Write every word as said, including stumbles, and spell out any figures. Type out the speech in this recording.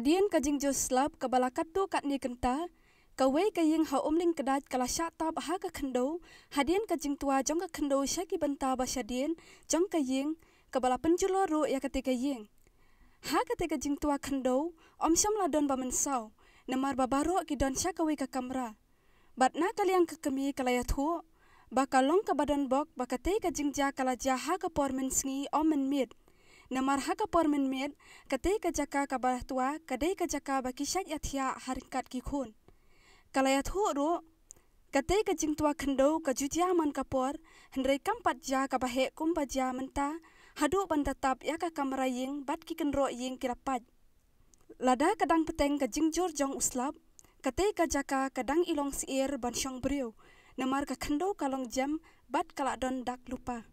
Hadien ka jingjur slap kaba la katto katne kynta, kawei ka ïing ha Umlyngkdait ka la shah tap ha ka khyndew, hadien ka jingtwa jong ka khyndew sha ki bynta ba shadien jong ka ïing, kaba la pynjulor ruh ïa katei ka ïing. Ha katei ka jingtwa khyndew, ym shym la don ba mynsaw, namar ba baroh ki don sha kawei ka kamra. Bad na ka liang ka kmie ka la ïathuh ba ka long kaba donbok ba katei ka jingjia ka la jia ha ka por mynsngi ym mynmiet. Namar ha ka por mynmiet, katei ka jaka kaba twa ka dei ka jaka ba ki shait ïathiah ha ryngkat ki khun. Ka la ïathuh ruh, katei ka jingtwa khyndew ka ju jia man ka por, hynrei kam pat jia kaba heh kumba jia mynta, haduh ban da tap ïa ka kamra ïing bad ki kynroh ïing ki la pait. Lada ka dang bteng ka jingjur jong u slap, katei ka jaka ka dang i long syier ban shong briew, namar ka khyndew ka long jem bad ka la don dak lypa.